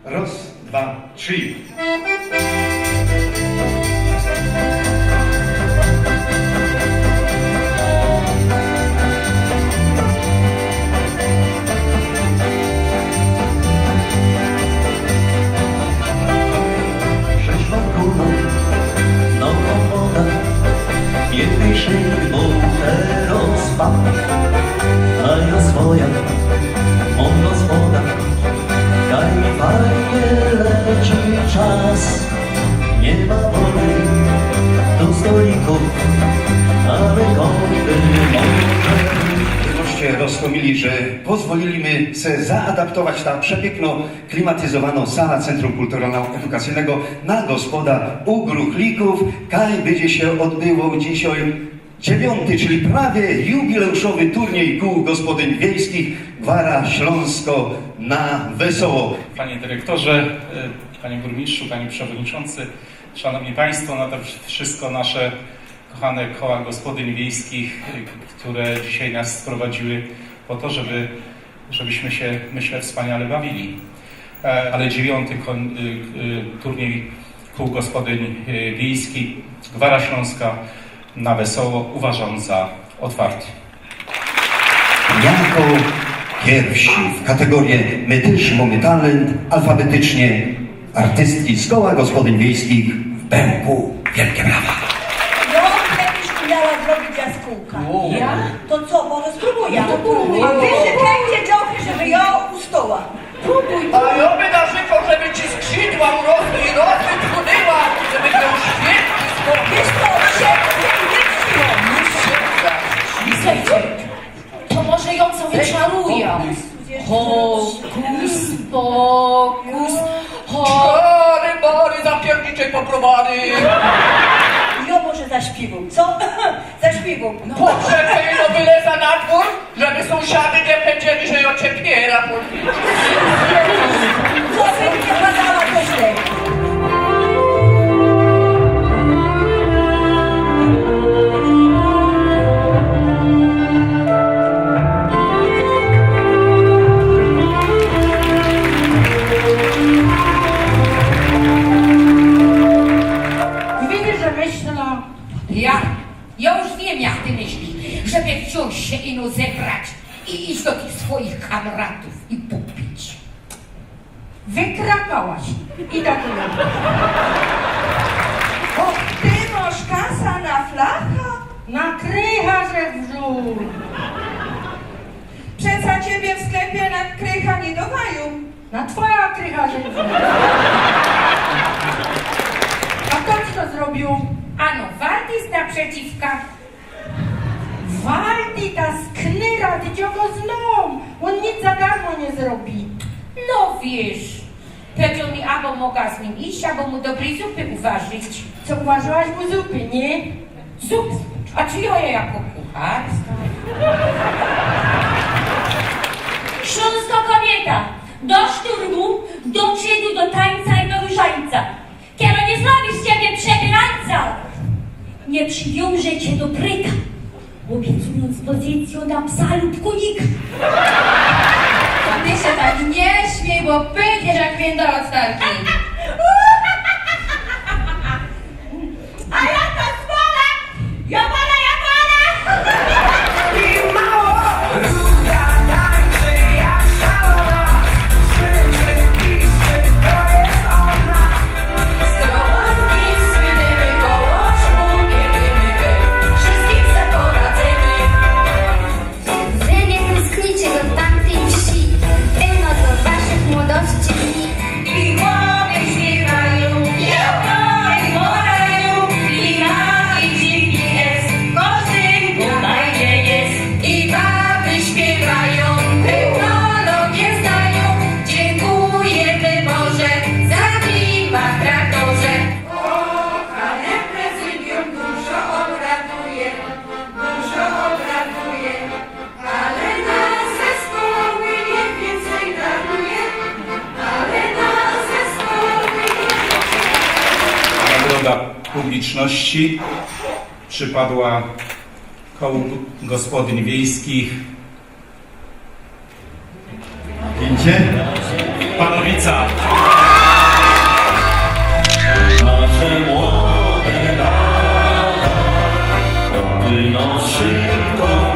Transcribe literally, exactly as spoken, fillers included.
Roz, dwa, trzi. Rzeźba górnōw, nowŏ woda, piyknyjszy bōł teroz pan. A jŏ swojŏ mōm gospoda, kaj mi fajnie lecy czas. Niy ma wody do stolikōw, ale kŏżdy może. Żeście roztōmili, że pozwolili my se zaadaptować ta przepiykno klimatyzowanŏ sala Centrum Kulturalno-Edukacyjnego na gospoda u Gruchlikōw. Kaj bydzie sie ôdbywŏł dzisiej dziewiōnty, czyli prawie jubileuszowy turniej kōł gospodyń wiejskich Gwara Ślōnsko na Wesoło. Panie dyrektorze, e, panie burmistrzu, panie przewodniczący, szanowni państwo, na to wszystko nasze kochane koła gospodyń wiejskich, e, które dzisiaj nas sprowadziły po to, żeby, żebyśmy się, myślę, wspaniale bawili. E, ale dziewiąty kon-, y, y, turniej kół gospodyń, y, wiejskich Gwara Śląska na Wesoło uważam za otwarty. Jako pierwszy w kategorii My też mamy talent alfabetycznie artystki z koła gospodyń wiejskich w Bęku. Wielkie brawa. Jŏ byś umiała zrobić jaskółka. Wow. Ja? To co, może spróbuję. No to próbuj. A wy życzcie dziochy, żeby jŏ ustała. Próbuj. A jŏ by narzykał, żeby ci skrzydła urosły i rozwytwunyła, żeby to już świetnie spokój. Wiesz co, się nie wytrzymam. Słuchajcie, to może jŏ co wyczaruję. Hokus pokus, ho- Czary bary, zapierniczej poprowady. Jŏ może zaśpiewam, co? Zaśpiewam. No. Poczekaj, no wyleza na dwór, żeby sąsiady nie powiedzieli, że jŏ ciepniera. Co by mi nie padała, to źle. Widzisz, że myślę. Ja, ja już wiem, jak ty myślisz, żeby wziąć się ino zebrać i iść do tych swoich kamratów i popić. Wykrakałaś. I tak dalej. O, ty masz kasa na flacha? Na krycha, że wrzuł. Przeca ciebie w sklepie na krycha nie dowają. Na twoja krycha, że wrzuł. A kto ci to zrobił? Ano, Waldis naprzeciwka. Waldi, ta sknyra, ty, jŏ go znōm. Ôn nic za darmo nie zrobi. No wiesz, powiedział mi, abo mogę z nim iść, abo mu dobrej zupy uwarzić. Co, uwarzyłaś mu zupy, nie? Zup? A czy jŏ je jako kuchar? Śląska kobieta do szturmu, do czynu, do tańca i do różańca. Kiero nie zrobisz z ciebie przebierańca, nie przywiążę cię do pryka, obiecując pozycjõ na psa lub kunika. A ty się tak nie śmiej, bo pykniesz jak pięta od starki. A ja ta smola! Ja palę, ja palę! I mało! Ruda tańczy jak szalona. Krzyczy, piszczy, to jest ona. Zdrową nic, my dymy, koło szkół nie dymy, my wszystkim se poradzimy. Wy nie tęsknicie do tamtej wsi, ino do waszych młodości dni. I chłopy śpiewają, i chłopy chwalają, i na G P S, w kożdym dōmie jest. I baby śpiewają, technologię znają, dziękujemy Boże za klimat w traktorze. Kochane prezydium, dużo obraduje, dużo obraduje. Ale na zespoły nie więcej daruje, ale na zespoły nie więcej daruje. Nagroda publiczności przypadła kołu gospodyń wiejskich. Zdjęcie. Panowica. Nasze młode lata, to płyną szybko.